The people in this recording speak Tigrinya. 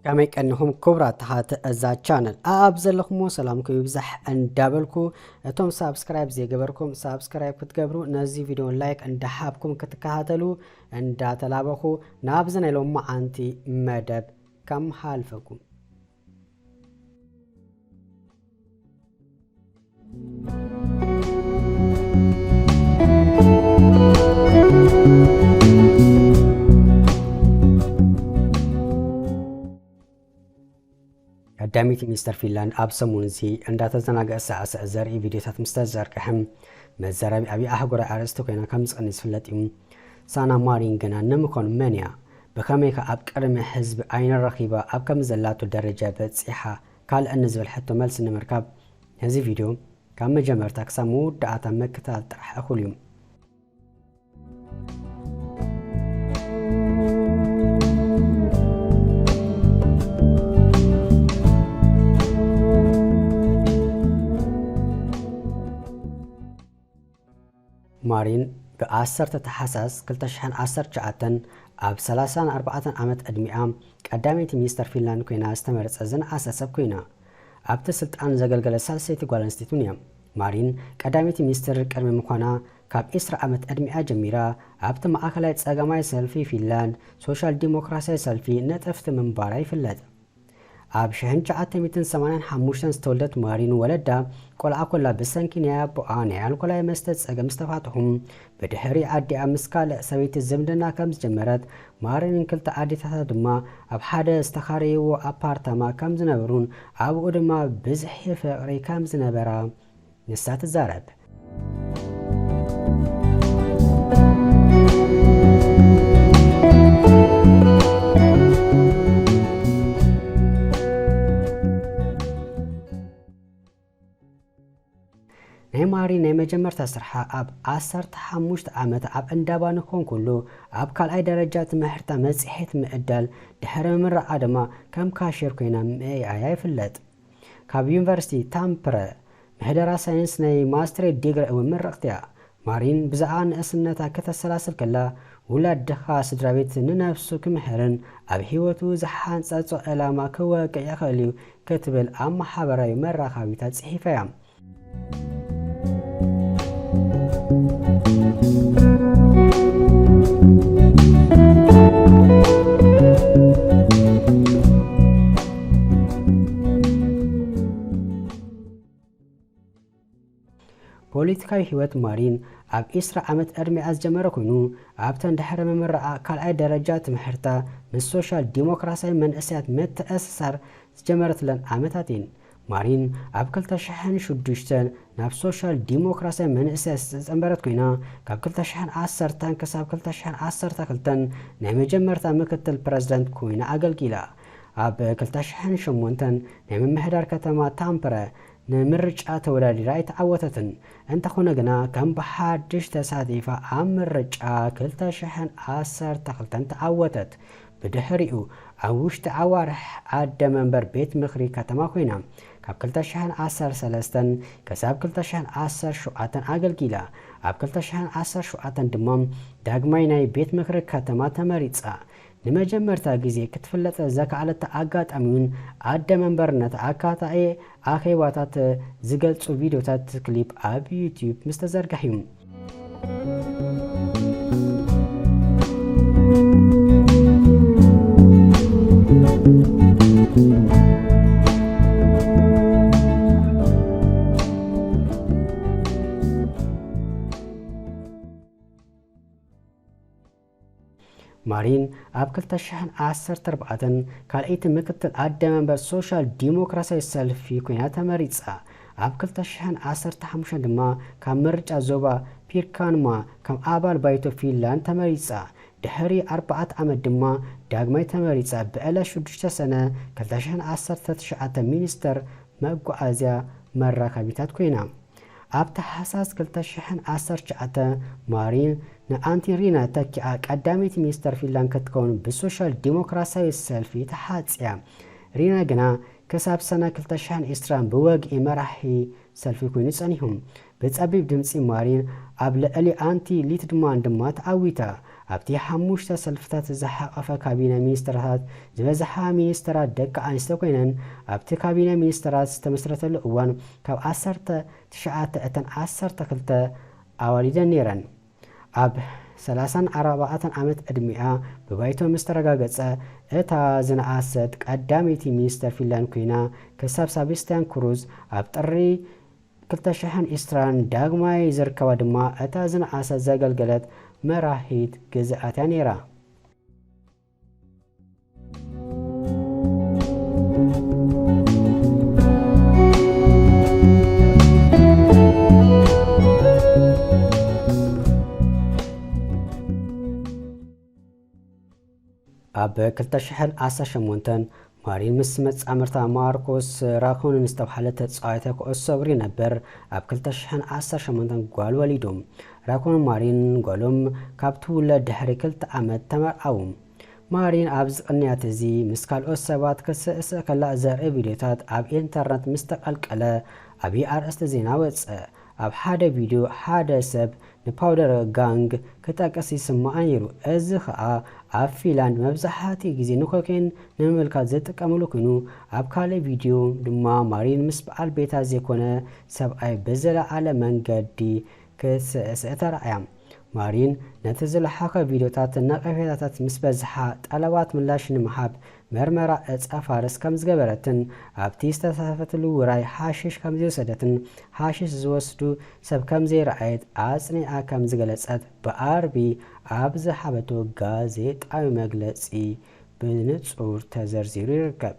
ከመይ ቀኒኹም ክቡራት ተኸታተልቲ እዛ ቻነል? ኣብ ዘለኹሞ ሰላምኩም ይብዛሕ እንዳበልኩ፣ እቶም ሳብስክራይብ ዘይገበርኩም ሳብስክራይብ ክትገብሩ፣ ነዚ ቪድዮ ላይክ እንዳሃብኩም ክትከታተሉ እንዳተላበኹ፣ ናብዚ ናይ ሎማዓንቲ መደብ ከም ሃልፈኩም። ቀዳመይቲ ሚኒስተር ፊንላንድ ኣብ ሰሙን እዚ እንዳተዘናግዐ ሳዕስዕ ዘርኢ ቪድዮታት ምስ ተዘርግሐ፣ መዘራቢ ኣብይ ኣህጉራዊ ኣርእስቲ ኮይና ከም ዝቐንይ ዝፍለጥ እዩ። ሳና ማሪን ግና ንምዃኑ መን እያ? ብኸመይ ከ ኣብ ቅድሚ ህዝቢ ዓይኒ ረኺባ ኣብ ከም ዘላቶ ደረጃ በጺሓ? ካልእ ንዝብል ሕቶ መልሲ ንምርካብ ነዚ ቪድዮ ካብ መጀመርታ ክሳብ መወዳእታ ምክትታል ጥራሕ እኹል እዩ። ማሪን ብዓሰርተ ታሕሳስ ክልተ ሽሕን ዓሰርተ ትሽዓተን ኣብ ሰላሳን ኣርባዕተን ዓመት ዕድሚኣ ቀዳመይቲ ሚኒስተር ፊንላንድ ኮይና ዝተመረጸት ዝነኣሰት ሰብ ኮይና። ኣብቲ ስልጣን ዘገልገለት ሳልሰይቲ ጓል ኣንስተይቲ እውን እያ። ማሪን ቀዳመይቲ ሚኒስትር ቅድሚ ምዃና፣ ካብ ዕስራ ዓመት ዕድሚኣ ጀሚራ ኣብቲ ማእከላይ ጸጋማይ ሰልፊ ፊንላንድ፣ ሶሻል ዲሞክራሲያዊ ሰልፊ፣ ንጥፍቲ ምንባራ ይፍለጥ። ኣብ ሽሕን ትሽዓተ ሚእትን ሰማንያን ሓሙሽተን ዝተወልደት ማሪን፣ ወለዳ ቆልዓ ኮላ ብሰንኪ ናይ ኣቦኣ ናይ ኣልኮላዊ መስተ ጸገም ዝተፋትሑ፣ ብድሕሪ ኣዲኣ ምስ ካልእ ሰበይቲ ዝምድና ከም ዝጀመረት፣ ማሪንን ክልተ ኣዴታታ ድማ ኣብ ሓደ ዝተኻረይዎ ኣፓርታማ ከም ዝነበሩን ኣብኡ ድማ ብዝሒ ፍቕሪ ከም ዝነበራ ንሳ ትዛረብ። ናይ ማሪ ናይ መጀመርታ ስርሓ ኣብ ዓሰርተ ሓሙሽተ ዓመት ኣብ እንዳ ባኒ ክኾን ከሎ፣ ኣብ ካልኣይ ደረጃ ትምህርታ መጽሔት ምዕዳል፣ ድሕሪ ምምራቓ ድማ ከም ካሽየር ኮይና ምእያያ ይፍለጥ። ካብ ዩኒቨርሲቲ ታምፕረ ምሕደራ ሳይንስ ናይ ማስትሬት ዲግሪ እውን ምርቕቲ እያ። ማሪን ብዛዕባ ንእስነታ ከተሰላስል ከላ፣ ውላድ ድኻ ስድራ ቤት ንነብሱ ክምሕርን ኣብ ህይወቱ ዝሓንጸጾ ዕላማ ክወቅዕ ይኽእል እዩ ክትብል ኣብ ማሕበራዊ መራኸቢታት ጽሒፋ እያ። ፖለቲካዊ ህይወት ማሪን ኣብ ዕስራ ዓመት ዕድሚኣ ዝጀመረ ኮይኑ፣ ኣብተን ድሕሪ ምምራቓ ካልኣይ ደረጃ ትምህርታ ምስ ሶሻል ዲሞክራሲያዊ መንእሰያት ምትእስሳር ዝጀመረትለን ዓመታት እየን። ማሪን ኣብ ክልተ ሽሕን ሽዱሽተን ናብ ሶሻል ዲሞክራሲያዊ መንእሰያት ዝተጸንበረት ኮይና፣ ካብ ክልተ ሽሕን ዓሰርተን ክሳብ ክልተ ሽሕን ዓሰርተ ክልተን ናይ መጀመርታ ምክትል ፕረዚደንት ኮይና ኣገልጊላ። ኣብ ክልተ ሽሕን ሸሞንተን ናይ ምምሕዳር ከተማ ታምፕረ ንምርጫ ተወዳዲራ ኣይተዓወተትን። እንተኾነ ግና፣ ከም ብሓድሽ ተሳቲፋ ኣብ ምርጫ ክልተ ሽሕን ዓሰርተ ክልተን ተዓወተት። ብድሕሪኡ፣ ኣብ ውሽጢ ኣዋርሕ ዓደ መንበር ቤት ምኽሪ ከተማ ኮይና፣ ካብ ክልተ ሽሕን ዓሰርተ ሰለስተን ክሳብ ክልተ ሽሕን ዓሰርተ ሸውዓተን ኣገልጊላ። ኣብ ክልተ ሽሕን ዓሰርተ ሸውዓተን ድማ ዳግማይ ናይ ቤት ምኽሪ ከተማ ተመሪጻ። ንመጀመርታ ግዜ ክትፍለጥ ዘከኣለታ ኣጋጣሚ እውን ኣደ መንበርነት ኣካታዒ ኣኼባታት ዝገልጹ ቪድዮታት ክሊፕ ኣብ ዩትዩብ ምስ ተዘርግሐ እዩ። ማሪን ኣብ ክልተ ሽሕን ዓሰርተ ኣርባዕተን ካልኣይቲ ምክትል ኣደ መንበር ሶሻል ዲሞክራሲያዊ ሰልፊ ኮይና ተመሪጻ። ኣብ ክልተ ሽሕን ዓሰርተ ሓሙሽተን ድማ ካብ ምርጫ ዞባ ፒርካንማ ከም ኣባል ባይቶ ፊንላንድ ተመሪጻ። ድሕሪ ኣርባዕተ ዓመት ድማ ዳግማይ ተመሪጻ። ብዕለት ሽዱሽተ ሰነ ክልተ ሽሕን ዓሰርተ ትሽዓተ ሚኒስተር መጓዓዝያ መራኸቢታት ኮይና። ኣብ ታሕሳስ ክልተ ሽሕን ዓሰርተ ትሽዓተ ማሪን ንኣንቲ ሪና ተኪኣ ቀዳመይቲ ሚኒስተር ፊንላንድ ክትከውን ብሶሻል ዲሞክራሲያዊ ሰልፊ ተሓጽያ። ሪና ግና ክሳብ ሰነ ክልተ ሽሕን ዕስራን ብወግዒ መራሒ ሰልፊ ኮይኑ ጸኒሑ። ብጸቢብ ድምጺ ማሪን ኣብ ልዕሊ ኣንቲ ሊትድማን ድማ ተዓዊታ። ኣብቲ ሓሙሽተ ሰልፍታት ዝሓቐፈ ካቢነ ሚኒስትርታት ዝበዝሓ ሚኒስትራት ደቂ ኣንስትዮ ኮይነን፣ ኣብቲ ካቢነ ሚኒስትራት ዝተመስረተሉ እዋን ካብ ዓሰርተ ትሽዓተ እተን ዓሰርተ ክልተ ኣዋሊደን ነይረን። ኣብ ሰላሳን ኣርባዕተን ዓመት ዕድሚኣ ብባይቶ ምስ ተረጋገጸ፣ እታ ዝነኣሰት ቀዳመይቲ ሚኒስተር ፊንላንድ ኮይና፣ ክሳብ ሳባስትያን ክሩዝ ኣብ ጥሪ ክልተ ሽሕን ዕስራን ዳግማይ ዝርከባ ድማ እታ ዝነኣሰት ዘገልገለት መራሒት ግዝኣት እያ ነይራ። ኣብ ክልተ ሽሕን ዓሰርተ ሸሞንተን ማሪን ምስ መጻምርታ ማርኮስ ራኮንን ዝተባህለ ተጻዋታይ ኩዕሶ እግሪ ነበር ኣብ ክልተ ሽሕን ዓሰርተ ሸሞንተን ጓል ወሊዱ። ራኮን ማሪን ጓሎም ካብ ትውለድ ድሕሪ ክልተ ዓመት ተመርዓዉ። ማሪን ኣብዚ ቅንያት እዚ ምስ ካልኦት ሰባት ክትስእስእ ከላ ዘርኢ ቪድዮታት ኣብ ኢንተርነት ምስ ተቐልቀለ፣ ዓብዪ ኣርእስቲ ዜና ወጸ። ኣብ ሓደ ቪድዮ ሓደ ሰብ ንፓውደር ጋንግ ክጠቅስ ይስማዕ ነይሩ። እዚ ኸኣ ኣብ ፊንላንድ መብዛሕትኡ ግዜ ንኮኬን ንምምልካት ዝጥቀምሉ ኮይኑ፣ ኣብ ካልእ ቪድዮ ድማ ማሪን ምስ በዓል ቤታ ዘይኮነ ሰብኣይ ብዝለዓለ መንገዲ ክትስእስእ ተራእያ። ማሪን ነቲ ዝለሓኸ ቪድዮታትን ነቐፌታታት ምስ በዝሓ፣ ጠለባት ምላሽ ንምሃብ መርመራ ዕጸ ፋርስ ከም ዝገበረትን ኣብቲ ዝተሳተፈትሉ ውራይ ሓሽሽ ከም ዝወሰደትን ሓሽሽ ዝወስዱ ሰብ ከም ዘይረኣየት ኣጽኒዓ ከም ዝገለጸት ብኣርቢ ኣብ ዝሃበቶ ጋዜጣዊ መግለጺ ብንጹር ተዘርዚሩ ይርከብ።